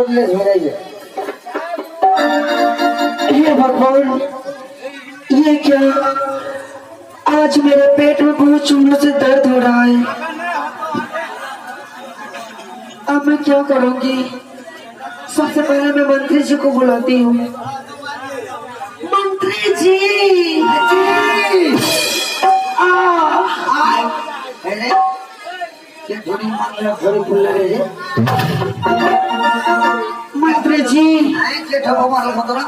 कॉर्डलेस हो जाइए। हे भगवान, ये क्या, आज मेरे पेट में बहुत जोरों से दर्द हो रहा है। अब मैं क्या करूंगी? सबसे पहले मैं मंत्री जी को बुलाती हूँ। मंत्री जी, जी आ, आय अरे के थोड़ी मांगला थोड़ी फुल लगे रे। मंत्री जी। आय के ठपा मारल मतरा।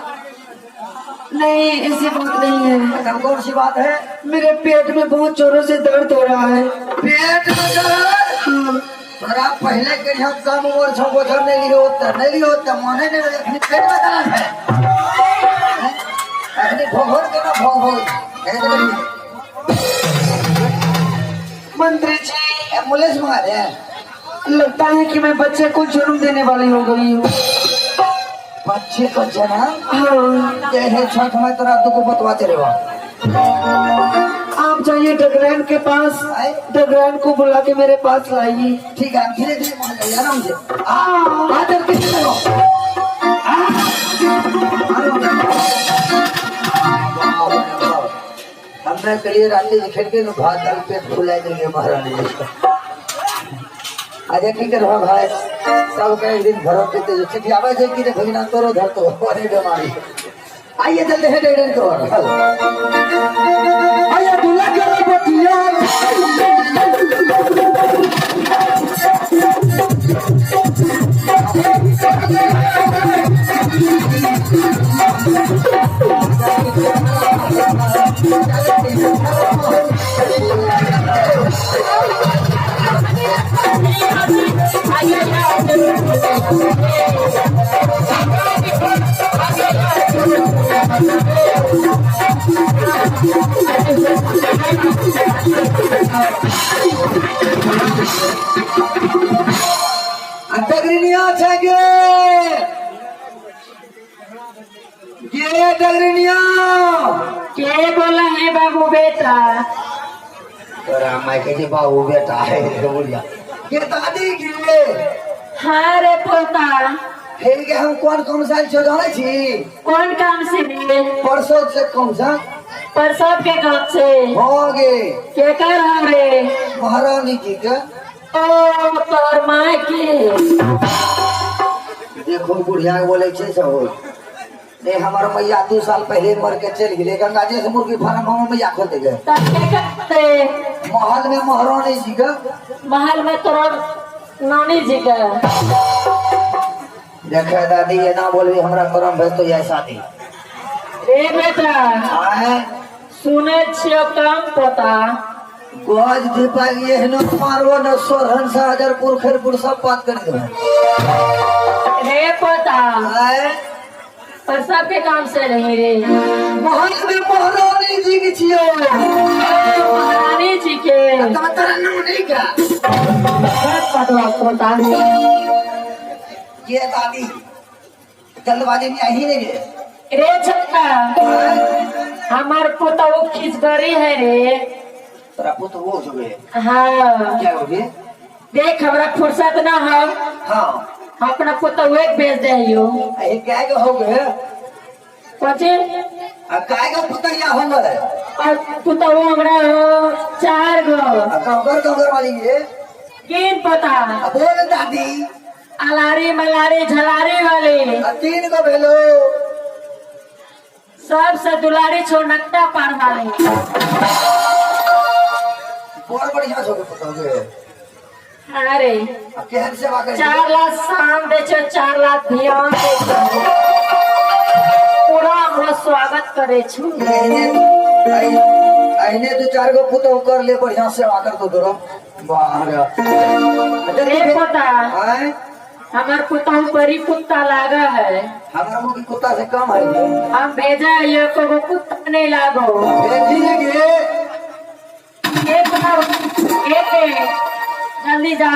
नहीं, ऐसी बात नहीं है। तब कौन सी बात है? मेरे पेट में बहुत जोरों से दर्द हो रहा है। पेट में दर्द? हाँ। तोरा पहले के हम कम उम्र छो बोझ नहीं लियो त नहीं लियो त माने नहीं अखनी पेट में दर्द है। अखनी भोगोर के ना भोग मंत्री जी, एम्बुलेंस मंगा दे। लगता है कि मैं बच्चे को जन्म देने वाली हो गई हूँ। बच्चे को जन्म? हाँ। ये छठ में तोरा दुख बतवाते रे बा। आप जाइए डगरैन के पास, डगरैन को बुला के मेरे पास लाइए। ठीक है, धीरे धीरे पहुंच जाइए आराम से। आदर कितने हो? हमने के लिए रात के खेल के भात दाल पेट फुला देंगे महारानी जी का। आज की करवा भाई, सब के एक दिन भरो पीते जो चिट्ठी आवे जे की रे भगना तोरो धर तो अरे बीमारी। आइए जल्दी है डगरैन को। आइए दूल्हा के बतिया। डगरिनिया छे ये डगरिनिया के बोला है बाबू बेटा? तोरा माय के जी बाबू बेटा है बोलिया के दादी के। हाँ रे पोता। फिर के हम कौन कम साल छो जाने छी? कौन काम से रे? परसों से कम सा। परसों के काम से? हो गे। के कर हम रे? महारानी जी के। ओ तोर माय के। देखो बुढ़िया के बोले छे सब। नहीं हमार मैया 2 साल पहले मर के चल गेले। गंगा जी से मुर्गी फार्म हम मैया खोल दे गए। तब के करते? महल में महारानी जी का। महल में तोर नानी जी का। देखे दादी ये ना बोलबी हमरा करम भेज तो यह शादी। रे बेटा। आए। सुने छियो कम पोता। गज दीपा ये न मारबो न सोरहन से हजारपुर खैरपुर सब बात कर दे। रे पोता। आए। पर सबके काम से नहीं रे। महल में महारानी जी के छियो। महारानी जी के। तब तोरा नानी का। पतवा पोता। ये दादी जल्दबाजी में आई नहीं रे। रे छोटा हमार पोता वो खिचगरी है रे। तोरा पुत वो हो गए। हाँ। क्या हो गए? देख हमरा फुर्सत ना हो। हाँ। अपना पुतहु एक भेज दे हो। ए क्या के हो गए? कथी? आ काय के पुतैया हो गए? और पुतहु हमरा हो 4 गो। आ कौकर कौकर वाली ये? तीन पोता। आ बोल दादी। अलारी मलारी झलारी वाली। आ 3 गो भेलो। सबसे दुलारी छो नकटा पार वाली। बड़ बढ़िया छो पुतहु के। अरे अब केहन सेवा करे? 4 लाख शाम दे छो, 4 लाख ध्यान दे छो। पूरा हमरा स्वागत करे छु। अहिने 2-4 गो पुतहु कर ले बढ़िया सेवा कर दो तोरो। वाह रे। रे पोता। आय। हमार पुतहु बड़ी कुत्ता लागा है। हमारा मुँह कुत्ता से कम है। हम भेजा ये को कुत्ता नहीं लागो। भेजी गे। एक एक जल्दी जा।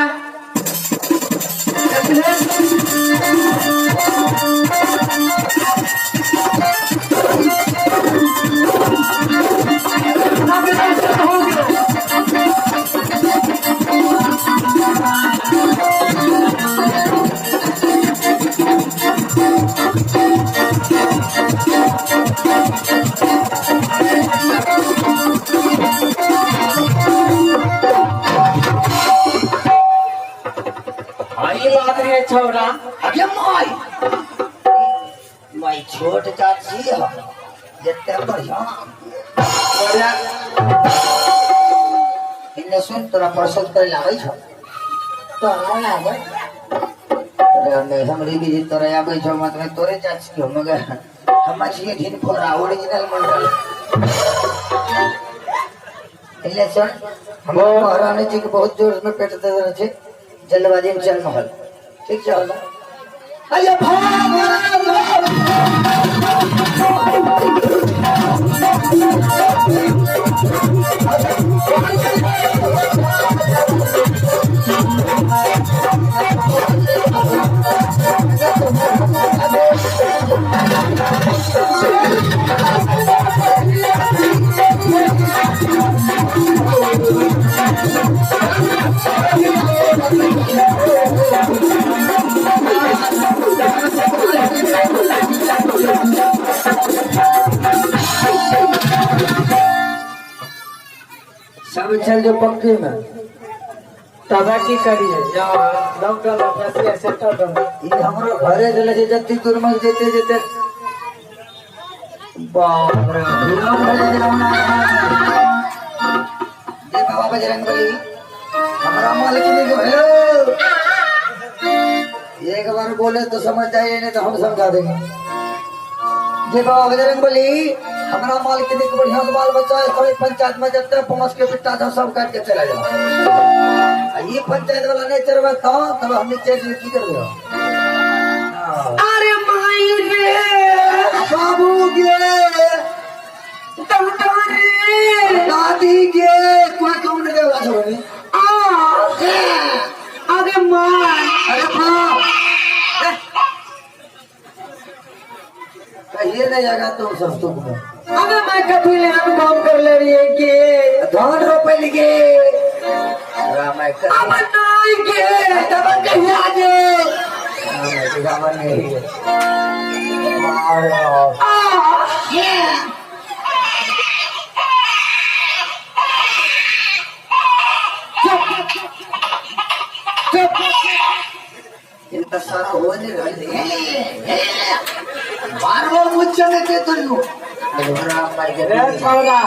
छौरा। अगे माई माई छोट चाची है जितने बढ़िया बढ़िया। इन्ने सुन तोरा प्रसन्न करे लाबै छौ। तो आवे। अरे नहीं हमरी भी तोरा आबै छौ मतलब तोरे चाची हो मगर हम छिए ढिन फोरा ओरिजिनल मंडल। इन्ने सुन हम महारानी जी के बहुत जोर में पेट दर्द छै जल्दबाजी में चल महल ठीक छै। अरे भाग सब चल जो पक्के में तबा की करिए जाओ डॉक्टर ऑफिस से तो ये हमरो घरे चले जे जत्ती दूर में जेते जेते बाप रे जे बाबा बजरंगबली हमरा मालिक नहीं को हेलो एक बार बोले तो समझ जाइए नहीं तो हम समझा देंगे। जे बाबा बजरंगबली हमरा मालिक नहीं को बढ़िया से बाल बच्चा है कोई पंचायत में जत्ते पहुंच के बिट्टा था सब काट के चला जाओ। ये पंचायत वाला नहीं चलवा तो तब हम नीचे की कर दो। अरे माई रे बाबू गे दादा रे दादी गे कोई कौन नहीं देवा छोड़ी। आ अरे माई अरे बाप कहिए नहीं जाएगा तुम सब तुम। अबे मैं कभी ले हम काम कर ले रही है के धान रोपे लिए राम अब नहीं गे तब कहिए आजे राम नहीं आ इनका सारा हो नहीं रहा बार बार मुझसे नहीं दे तो रे छौरा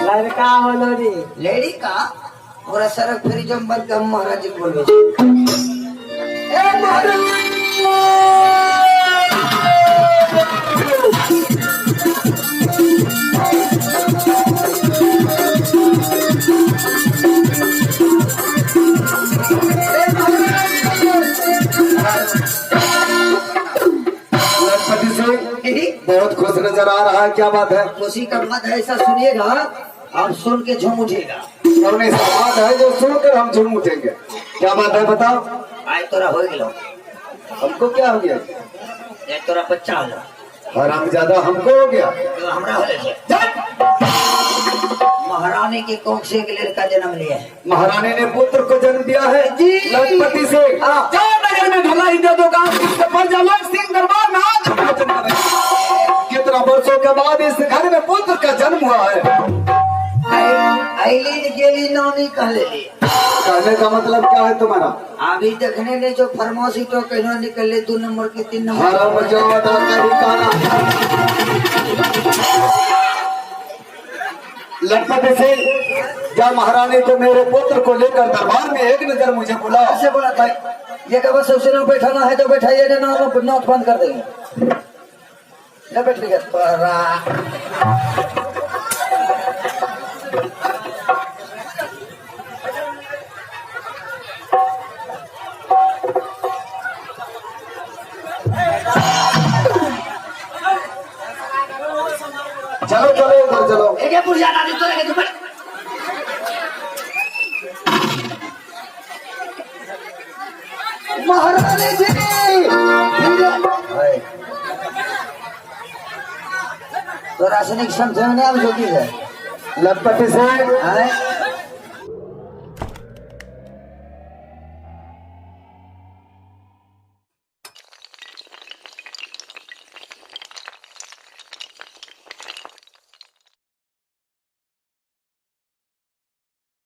लड़का होलो रे लेडी का पूरा सड़क फिर जब बंद कर महाराज जी को बोलबे ए महाराज लखपति से बहुत खुश नजर आ रहा है, क्या बात है? खुशी का बात है, ऐसा सुनिएगा आप सुन के झूम उठेगा। कौन ऐसा बात है जो सुनकर हम झूम उठेंगे? क्या बात है बताओ। आज तोरा हो गया। हमको क्या हो गया? ये तोरा बच्चा हो गया। हरामजादा हमको हो गया। तो हमरा हो गया। महारानी के कोख से एक लड़का जन्म लिया है। महारानी ने पुत्र को जन्म दिया है जी लखपति से। नगर में ढलाई दे दो गांव सिंह दरबार में आज कितना वर्षों के बाद इस घर में पुत्र का जन्म हुआ है। गेली नानी कह ले। कहने का मतलब क्या है तुम्हारा? अभी देखने ने जो फरमासी तो कहना निकले 2 नंबर के 3 नंबर। लखपति से क्या महारानी को मेरे पुत्र को लेकर दरबार में एक नजर मुझे बुलाओ। ऐसे बोला था ये कब सबसे ना बैठाना है तो बैठाइए ना नोट बंद कर देंगे। न बैठेगा तोरा। चलो चलो उधर चलो। एक बुढ़िया दादी तो लेके तुम महारानी जी तो रासायनिक समझे में नहीं ज्योति है। लखपति से